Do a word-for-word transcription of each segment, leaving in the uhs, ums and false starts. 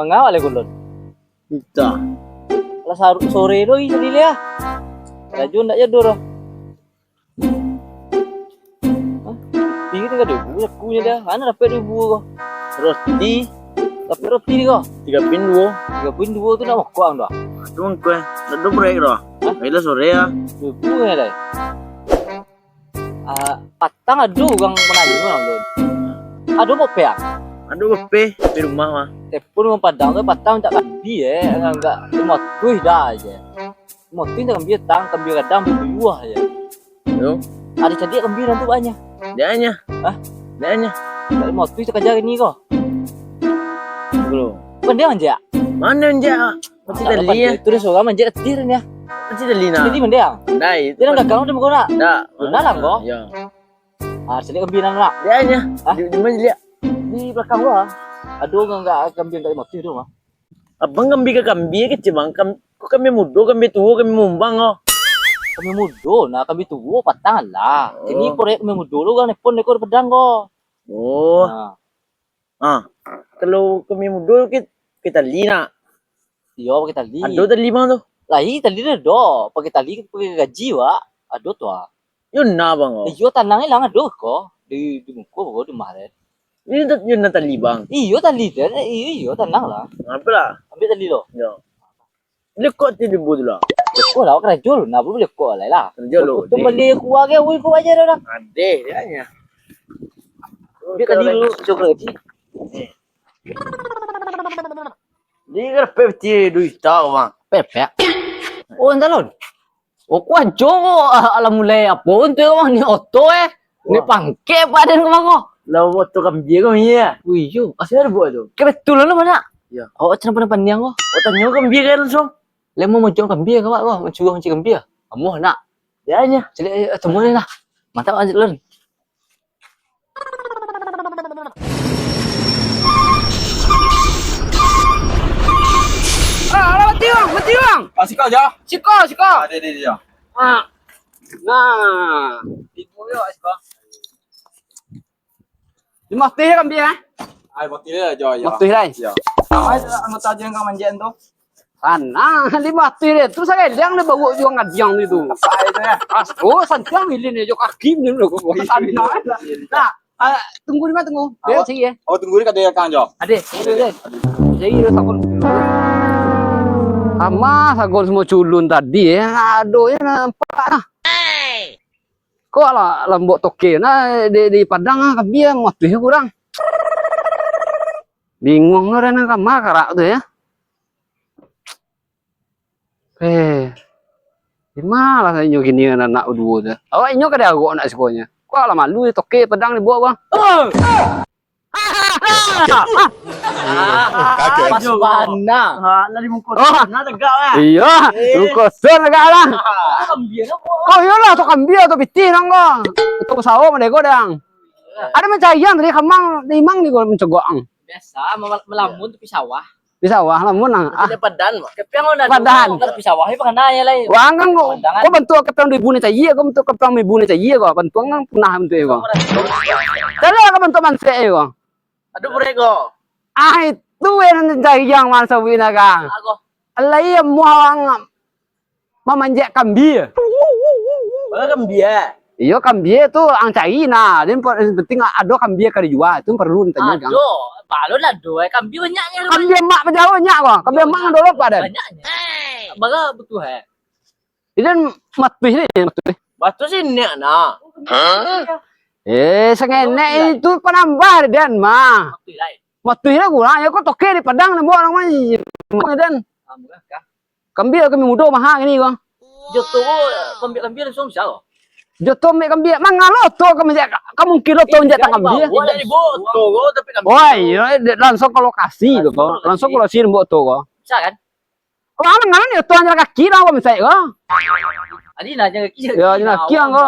Manga awak lai ko, Lon? Entah. Lah saru-, sore tu isi lilih ah. Rajo ndak jado doh. Hah? Roti tu ka duo ribu, sakunyo dah. Mana dapek duo ribu ko? Roti. Dapek roti ko? Tigo pin duo. Tigo pin duo tu nak mokok ang tu ah? Tu mangko eh. Ndak ado proyek doh. Hah? Ayolah sore ah. Duo ribu eh, Lai. Ah, patang ado urang mananyo, Lon. Ado bope ang? Ado bope di rumah mah. Telepon urang Padang tu, patang mintak kambia, eh, agak limo ratuih dah je. Limo ratuih mintak kambia, tang kambia gadang babuyuah je. Yo. Ado cadiak kambia dalam tu banyak. Dianya. Hah? Dianya. Mintak limo ratuih tu kaja ni ko. Bro. Pandai manjak? Mana manjak? Macam tadi ya. Tu dah sorang manjak ketir ni ah. Macam tadi nah. Tadi mandai ang? Mandai. Dia nan gagang tu muka nak? Ndak. Benar lah kau? Ya. Ah, cari kambing nak? Dia aja. Hah? Di, di mana dia? Di belakang gua. Aduh, enggak, enggak kambing enggak motif tu mah. Abang kambing ke kambing kecil bang? Kam, kok kambing mudo, kambing tua, kambing mumbang kau? Kambing mudo, nah kambing tua patang lah. Oh. Ini proyek kambing mudo lu kan pun dekor pedang kau. Oh. Nah. Ah, kalau kami mudo, kit-, kita tali nak. Iyo, pakai tali. Ado tali bang tu? Lai, tali dah ado. Pakai tali, pakai gaji, wak. Ado tu ah. Yo na bang, oh. Iyo, tanang ilang ado ko. Di, di muko ko, di rumah deh. Ini tu yo na tali bang. Iyo, tali deh. Iyo, iyo, tanang lah. Ngapa lah? Ambil tali lo. Yo. Lekok ti dibu tu lah. Lekok lah, karajo lu. Nah, bulu lekok lah lah. Karajo lu, tu deh. Bali kuah ke, wih, kuah aja dah. Adeh, dia nya. Dia tadi lu cukup lagi. Dia kan pepti duit tau, bang. Pepek. Oh, entah lon. Oh, kuajo ko, ah, alah mulai apo tu, bang? Ni oto, eh. Ni pangke padan ko, bang, ko. Lah, oto kambia ko, iya. Oh, iyo. Asal ada buat tu. Kebetulan lah, banyak. Ya. Awak macam mana pandang ko? Awak tanya kambia kan langsung. Lah, mau macam kambia ke, Pak, ko? Mencuri macam kambia. Amuah nak. Ya, ya. Cari, eh, temu ni lah. Mantap, lanjut, Lon. Ah, alah, mati, bang, mati, bang. Ah, siko aja. Siko, siko. Ada, ada, ada. Ah. Nah. Itu yo, siko. Limo ratuih kan, Bi, eh? Ai, limo ratuih lah, Jo, yo. Limo ratuih lah, eh? Yo. Ai, anggota aja yang kau manjain tu. Sanang, limo ratuih deh. Tu saya liang deh, bawa jual ngadiang tu. Apa itu ya? As, oh, santiang milin aja kaki ni lo. Sanang. Nah, ah, tunggu di mana, tunggu. Awak, cari, eh. Awak tunggu di kadai belakang, Jo. Adeh, adeh, adeh. Cari dulu sagon. Ama sagon semua culun tadi, eh. Aduh, ya nampak lah. Kok lah lambok toke nah di, di Padang ah, kambia matuih kurang. Bingung lah, nan kama karak tu ya. Eh, di ma lah inyo kini anak duo tu. Awak inyo ka diarok anak sikonyo. Kok lah malu toke Padang dibaok bang. Kaget. Pas bana. Ha, lah di muko. Oh. Nah, tegak lah. Iya, eh. Muko sun tegak lah. Kambia apa? Kok iyolah, tu kambia, tu pitih nang ko. Tu sawo madego dang. Ada mancari ang tadi, kamang, imang ni ko mancegok ang. Biasa, mel-, melamun tapi sawah. Di sawah, lamun ang. Ah. Ada padan, Mak. Kepiang ada. Padan. Tapi sawah ni pernah ya, lai. Wah, ang ko, ko bantuak kepiang duo ribu ni cayia, ko bantuak kepiang duo ribu ni cayia, ko. Bantuak ang punah bantuak ko. Cari lah ko bantuak mansek ko. Aduh, burek ko. Ah, itu yang cari yang mana sawi naga. Aku. Alai muah ang mamanjak kambia. Mana kambia? Iyo, kambia tu ang cari nah. Dia pa-, yang penting ado kambia ka dijua. Itu perlu ditanya, Gang. Ado, balun ado, eh. Kambia banyak ni. Kambia mak pajawa banyak ko. Kambia mak dulu padan. Banyak ni. Bara butuh, eh? Idan matuih ni, matuih. Batu sini nak. Eh, sangenek itu panambah dan mah. Matuih lah. Matuih lah kurang. Ya, ko toke di Padang ni, buat orang main. Dan. Kambia kami mudo maha gini ko. Joto ko, kambia-kambia langsung bisa ko. Joto ambil kambia. Mangalo to kami, ka mungkin lo to njak tang kambia. Tidak dibawa, tidak dibawa to ko, tapi kambia. Wah, iya, langsung ke lokasi tu ko. Langsung ke lokasi buat to ko. Bisa kan? Wah, mangalo ni to hanya kaki dah, kami sai ko. Adi lah, hanya kaki. Ya, hanya kaki ang ko.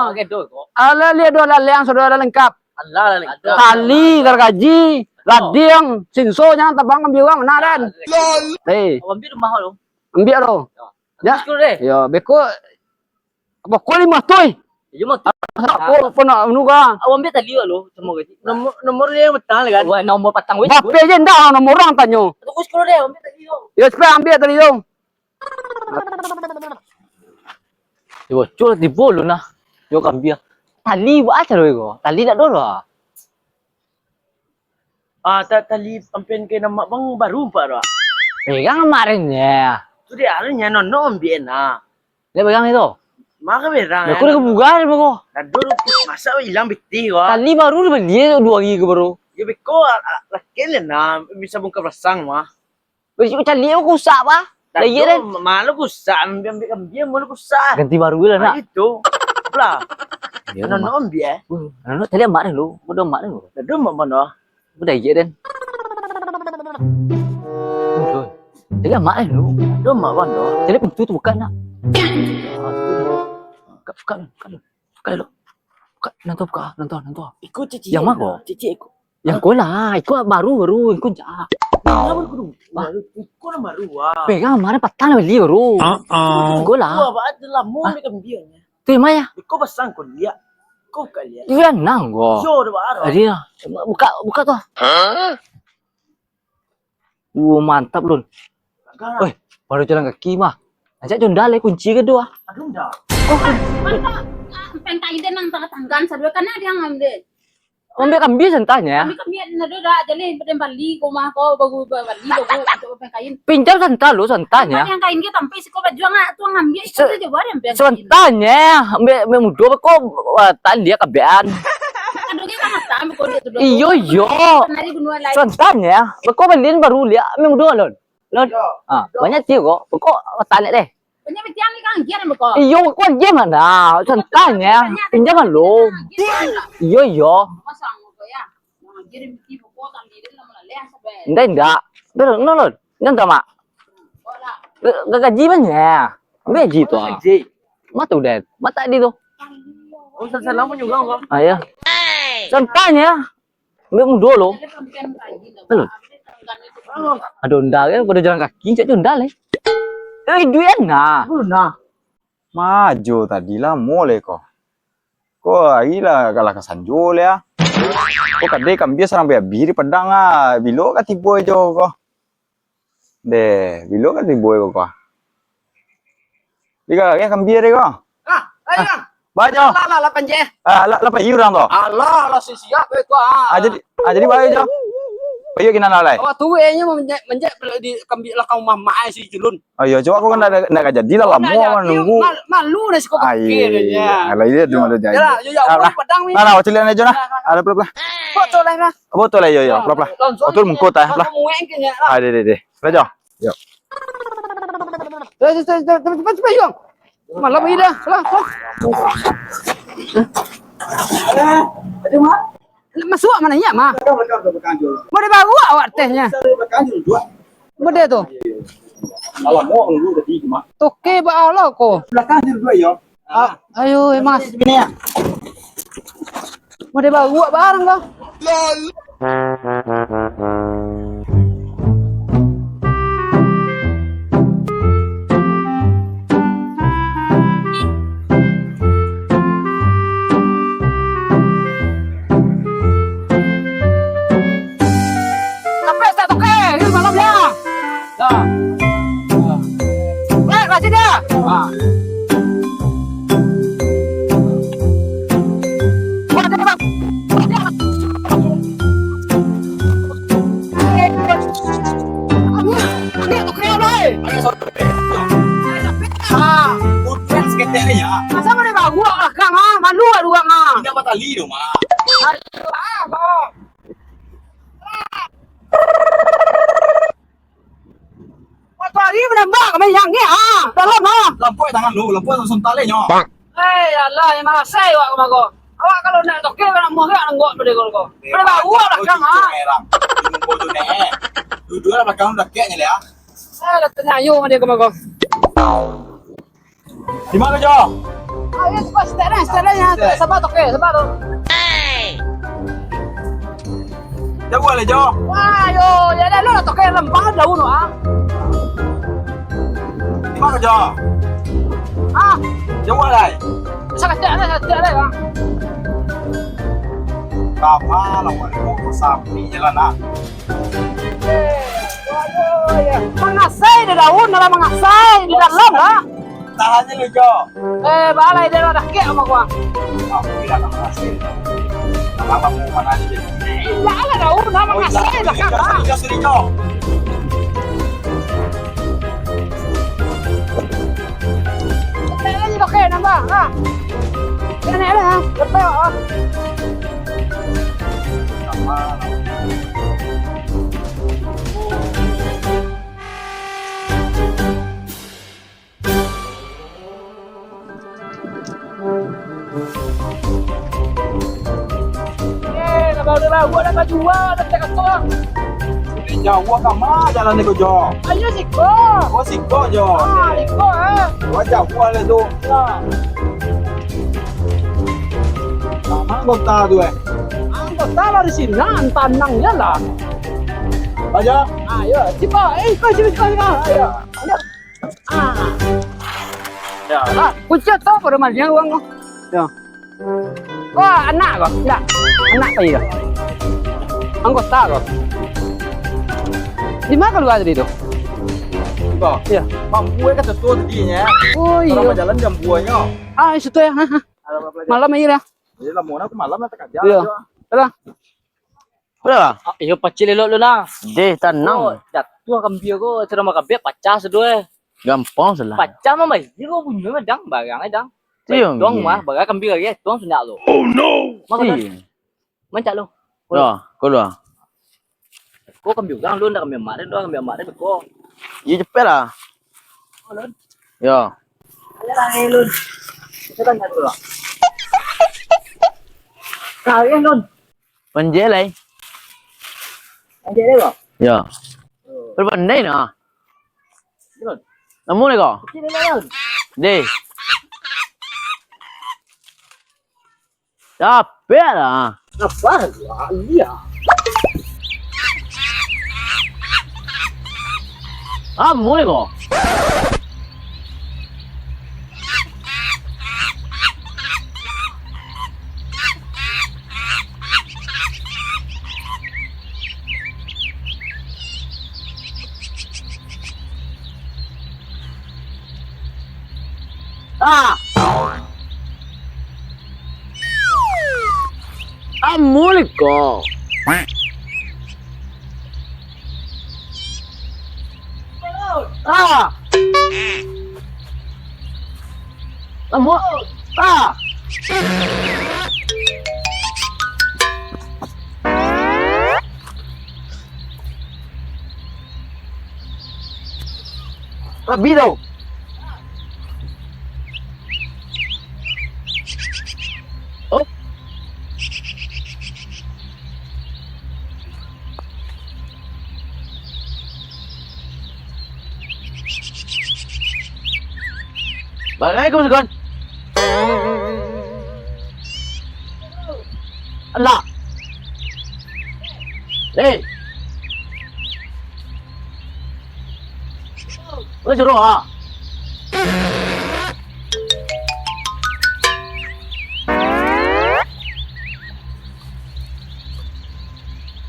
Alah, lihat dua laleng, saudara lengkap. Alah, laleng. Tali, gargaji, lading, sinso, jangan tabang ambil orang, mana, Dan? Eh. Ambil rumah lo. Ambil lo. Ya. Habis dulu deh. Ya, beko. Pokok limo ratuih. Iyo mah tu. Apo, apo nak anu ka? Awak ambiak tali awak lo, samo gaji. Nomor, nomor dia yang petang lah kan? Wah, nomor patang weh. Bape je ndak, nomor urang tanyo. Tunggu sekilo deh, ambiak tali yo. Yo, cepet ambiak tali yo. Yo, bocor tibo lo nah. Yo, ka ambiak. Tali buat apo caro ko? Tali ndak ado lah. Ah, ta-, tali ampian kain amak bang baru nampak tu, ah. Pegang amak den, ya. Tu dia, arunnyo nono ambiak nah. Dia pegang itu. Maka berang. Lah, kau dah kebugar apa kau? Dah dulu, masa hilang pitih, wah. Tali baru dibali duo hari ko baru. Yo, beko, ah, ah, lakin lah nah, bisa bongkar pasang, mah. Bari caliak ko rusak, bah. Lah, iyo, den. Malu rusak, ambiak-ambiak, ambiak malu rusak. Ganti baru lah, nak. Itu. Lah. Iyo, nak ambiak, eh. Uh, nak caliak amak den lu. Bodoh amak den lu. Bodoh amak mano? Bodoh agiah, den. Bodoh. Caliak amak den lu. Bodoh amak mano? Caliak pintu tu buka, nak. Buka, buka, buka. Buka dulu. Buka, nonton buka, nonton, nonton. Iko cicik. Yang ma ko? Cicik iko. Yang ko lah, iko baru, baru, iko jak. Nah, baru kudu. Wah. Iko lah baru, wah. Pegang, kamarin patang lah bali baru. Ah, ah. Iko lah. Wah, ba-, ado lamo ambiak ambiaknyo. Tu yang ma? Iko pasang ko liak. Ko buka liak. Iyo, nang ko. Iyo, dah baru. Tadi lah. Buka, buka tu. Hah? Uh, mantap, Lun. Weh, baru jalan kaki mah. Ajak jondal, eh, kunci ka tu, ah. Aduh, ndak. Oh, mantap. Ah, pengkain den nan tangah tanggan sadua, kana dia ngambil. Ambiak kambia santanyo. Kami kambia nado dak, jadi den bali ka rumah ko, baru bali, baru untuk pengkain. Pinjam santa lo, santanyo. Yang kain ke tampai siko bajuang, ah, tu ngambil, itu Se-, saja baru ambil. Santanyo, ambiak, ambiak mudo ko, wah, tan dia kabean. Kadonyo kan mata, ambil kode tu. Iyo, iyo. Sanari gunung lain. Santanyo, beko balian baru liak, ambiak mudo, Lun. Lun. Iyo. Ah, banyak tiyo ko. Beko tanek deh. Banyak tiang ni kan gian beko. Iyo, ko gian mana? Santanyo, pinjam lo. Iyo, iyo. Ndak, ndak. Ber, no, Lun. Ndak, Mak. Ga-, gaji banyak. Ambil gaji tu, ah. Gaji. Mata udah. Mata di tu. Oh, salah-salah pun juga, kok. Ah, ya. Santanyo. Ambiak mudo lo. Halo. Ado onda kan, ado jalan kaki, cak ado onda leh. Eh, duit nah. Nah. Majo tadi lah, mo leh ko. Ko ari lah, lah ka sanjo leh, ah. Ko kadai kambia sarang abih di Padang, ah. Bilo ka tibo jo ko. Deh, bilo ka tibo ko, ko? Di ka, ka kambia deh ko. Ah, ayo, Bang. Ba, Jo. Lah, lah, lah, panjang. Ah, lah, lah, pai urang tu. Alah, lah, si siap, eh, ko, ah. Ah, jadi, ah, jadi bae, Jo. Pai kinan lah, lai. Awak tu, eh, nyo manjek, manjek di kambia lah ka rumah mak, eh, si Julun. Oh, iyo, cubo aku kan ndak, ndak ka jadi lah, lamo nunggu. Mal-, malu dah siko. Ai, pikir, ya. Alah, iyo, cuma lo jadi. Yalah, yo, yo, aku di Padang ni. Nah, nah, awak caliak aja nah. Nah, nah, nah. Ada, pelan-pelan. Apa tu lah, nah? Apa tu lah, yo, yo, pelan-pelan. Langsung. Betul mungkut, ah, pelan-pelan. Langsung muek ke, ya, lah. Ah, deh, deh, deh. Yo. Cepat, cepat, cepat, cepat, cepat, Yong. Malam ni dah. Salah. Salah. Masuak ma nyo, mah? Model baru awak tehnyo. Model tu. Toke ba alah ko. Ah, ayo, eh, Mas. Model baru awak barang ko. Capek tak toke, ini malam ya. Dah. Eh, kasih dia. Ah. Ah. Masa mana bawa belakang, ah? Malu lah urang, ah. Indak batali tu, Mak. Aduh, ah, kau. Waktu hari menembak kami yang ni, ah. Tolong, ah. Lampuak tangan lu, lampuak langsung tali nyo. Eh, alah, yang marasai awak kemako. Awak kalau nak toke, nak muah, nak nggok pada kau. Eh, pada bau lah, kau kang, ah. Duduk lah belakang, dakeknya, ya. Eh, lah tanya ayo, dia kemako. Di mana, Jo? Ah, ya, cepat, setek dah, setek dah, ya. Setek. Sabar, toke, sabar tu. Jauh lah, Jo. Wah, yo, ya dah, lu lah toke lempang daun tu, ah. Di mana, Jo? Ah. Jauah lai. Sakatiak lai, sakatiak lai, Bang. Kama lah, wali kok sampi je lah, nak. Mangasai di daun, alah mangasai di dalam lah. Tahan je lu, Jo. Eh, balai dia lah dah kek sama gua. Aku tidak akan berhasil. Kalau mau mana aja. Indak lah daun, lah mangasai dah kan. Sorry, Jo, sorry, Jo. Naik lagi, oke, nambah. Ha. Naik lah, ha. Cepat, ha. Eh, lah, baru lah, gua dah bajua, dah tak kasar. Jauah ka ma jalan ni ko, Jo? Ayo siko. Oh, siko, Jo. Ah, siko, eh. Wah, jauah lah tu. Ya. Nah, mana anggota tu, eh? Anggota lah di sini, nah, tanang je lah. Aja. Ayo, siko, eh, siko, siko, siko, siko. Ayo, ayo. Ah. Ya. Ah, kucing tu pada mana uang tu? Ya. Wah, anak ko? Ndak. Anak ko iyo. Anggota ko. Di mana kalua tadi tu? Ko. Iyo. Mampu ka tu tadi nya. Oh, iyo. Kalau bajalan jam dua nyo. Ah, situ ya. Ha, ha. Malam aja lah. Jadi lah, mau aku malam lah takaja. Iyo. Alah. Udah lah. Ah, iyo, pacik elok lu nah. Deh, tanang. Oh, jatuah kambia ko, sudah makabek, pacah sudah, eh. Gampang salah. Pacah mah, iyo ko bunyi mah, dang, barang, eh, dang. Iyo, tuang mah, barang kambia lagi, eh, tuang sunyak tu. Oh, no. Mako dah. Iyo. Mancak lu. Yo, ko lu. Ko kambia urang lu, ndak kambia mak den, kambia mak den ko. Iyo, cepet lah. Oh, Lun. Yo. Ayo lah, eh, Lun. Kita tanya dulu lah. Kalian, Lun. Panjai lai. Panjai lai, Bang? Yo. Oh. Pandai nah. Lun. Namu lai ko? Kecil lai, Lun. Deh. Capek lah. Apa? Wah, iya. Namu lai ko? Ah. Amuliko. Ah. Amu-, ah. Rabi tau. Oh. Balik ko sagan. Alah. Eh. Udah suruh ah.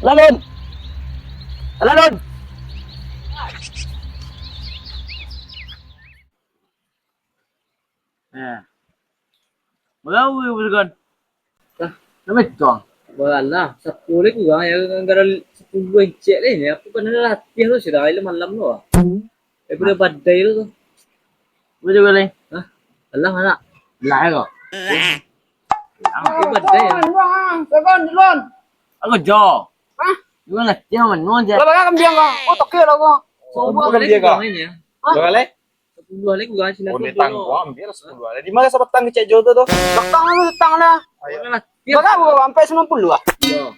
Lalun. Lalun. Eh. Bagawi, Bos Gon. Lah, namo itu, Ang? Balah, sapuluah kurang, ya, gara-gara sapuluah encek lah ini. Aku kan ada latihan tu, sudah, malam tu. Eh, pada badai tu. Apa juga, Leng? Hah? Alah, anak. Lah, ya, kok? Ini badai, ya. Sagon, duluan. Aku jo. Hah? Lu latihan mana je? Lah, bakal kambing kau. Oh, toke lah kau. Sombong kali dia kau. Ini, ya. Hah? Bakal, eh? Sapuluah lai kurang sini. Oh, ni tangguang, biar sapuluah lai. Di mana sabatang kecek jo tu, tu? Batang tu, batang lah. Ayo. Bagawi, sampai sambilan puluah ah? Iyo.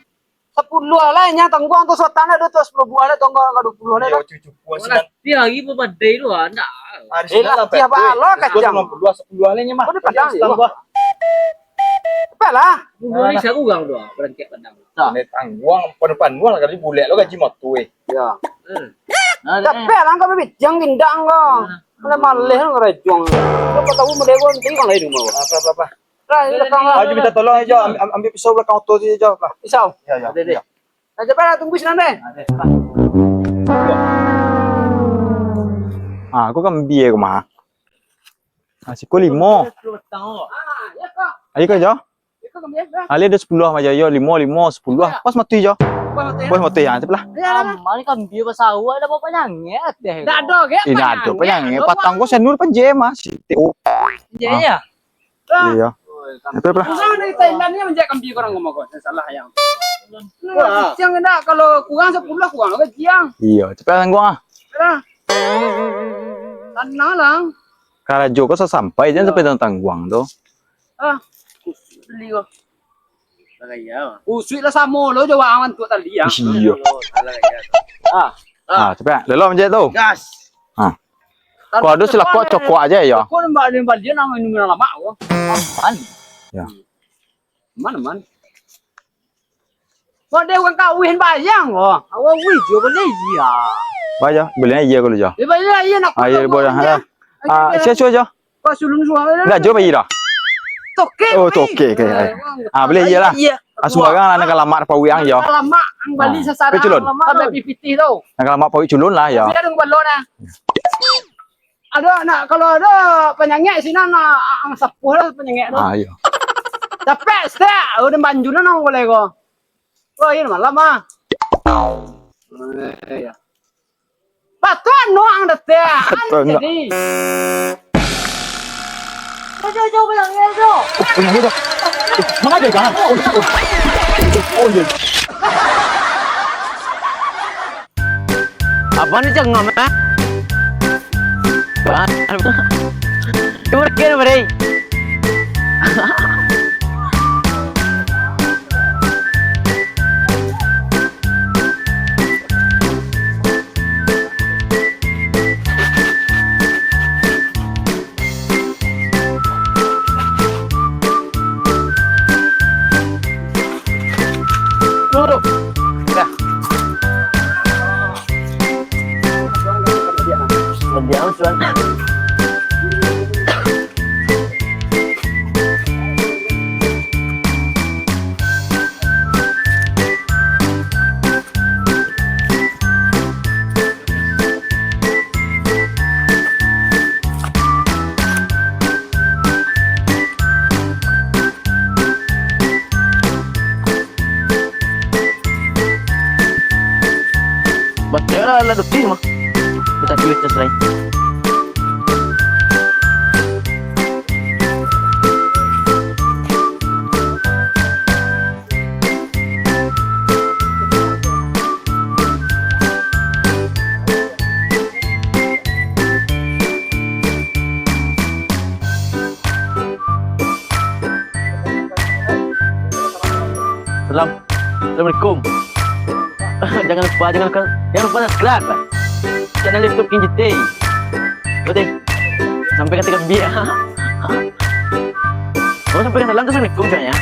Sapuluah lai, nya tangguang tu sabatang lah, tu sapuluah buah lai, tangguang ka dua puluah lai. Iyo, lah. Cucu puas. Latihan lagi babadai tu, ah, ndak. Eh, latihan balo kacang. Sambilan puluah, sapuluah lai, nya mah. Kau ni padang, iyo. Sampai lah. Sapuluah lai sakurang tu, ah, barangkek padang. Ni tangguang, panuh-panuh lah, kali bulek lo gaji motor, eh. Iyo. Hmm. Nah, deh. Capek lah kau bibitiang gindak kau. Nah. Maleh-maleh lah kau rajuang. Kau tahu model kau nanti kau lain rumah kau. Apa, apa, apa? Lah, di belakang lah. Ajo minta tolong ajo, am-, am-, ambil pisau belakang oto tu ajo lah. Pisau? Ya, ya. Ada, deh. Ya. Nah, capek lah, tunggu sinan deh. Ada. Ah, aku kan biar ke mah. Ah, siko limo. Ah, ya, Kak. Ayo, Kak, jo. Ya, Kak, kami, ya. Ali ada sepuluh aja, yo, limo, limo, sepuluh. Ya. Pas mati, jo. Pas mati, ya. Pas mati, ya, cepat lah. Ya, ya, ya. Amal kan biar basawa, ada apa penyakit deh. Ndak ada, Kak, ini ada penyakit. Penyakit. Patang kau senur penje, Mas. Iya, iya. Iya. Betul, Bro. Susah dari Thailand ni manjak kambing orang rumah kau. Salah yang. Wah, siang nak kalau kurang sepuluh kurang lagi siang. Iya, cepat tanggung ah. Lah. Tanah lah. Karajo kau sasampai jan sampai tangguang tu. Ah, beli kau. Kusuik lah samo lo jo waang tu tadi ya. Iya. Ah, ah, cepat. Lelok manjak tu. Gas. Ah. Kau ada silakok cokok aja ya. Kau nembak nembak dia nang minum lamak kau. Aman. Ya. Aman, aman. Kau dia orang kawin bayang kau. Awak wih jo boleh iya. Bayar, boleh iya kalau jo. Dia bayar iya nak. Ah, iya boleh. Ah, sia-sia jo. Pas ulun suang tu. Dah jo bayar dah. Toke. Oh, toke ke. Ah, boleh iya lah. Iya. Ah, sembarang lah nak lamak pawiang jo. Lamak ang bali sasaran. Sampai pipitih tu. Nak lamak pawik culun lah ya. Biar dong balon ah. Ada nak, kalau ada panyangek sinan, ah, ang sapuah lah panyangek tu. Ah, iya. Capek stek, udah banjur lah nang boleh ko. Wah, ini malam ah. Iya. Patut nuang detek. Patut nuang. Jadi. Jauh, jauh, jauh, panyangek tu. Oh, panyangek tu. Mana dia kan? Oh, oh. Oh, iya. Apa ni cengam, eh? Turkin, Bre. Duduk. Dah. Diam, Suan. Baca lah, lah dutih mah. Kita pilih terus lain. Salam. Assalamualaikum. Jangan lupa, jangan lupa, jangan lupa subscribe channel YouTube King J T. Oke. Sampaikan tiga B. Oh, sampaikan salam tu assalamualaikum, coy, ya.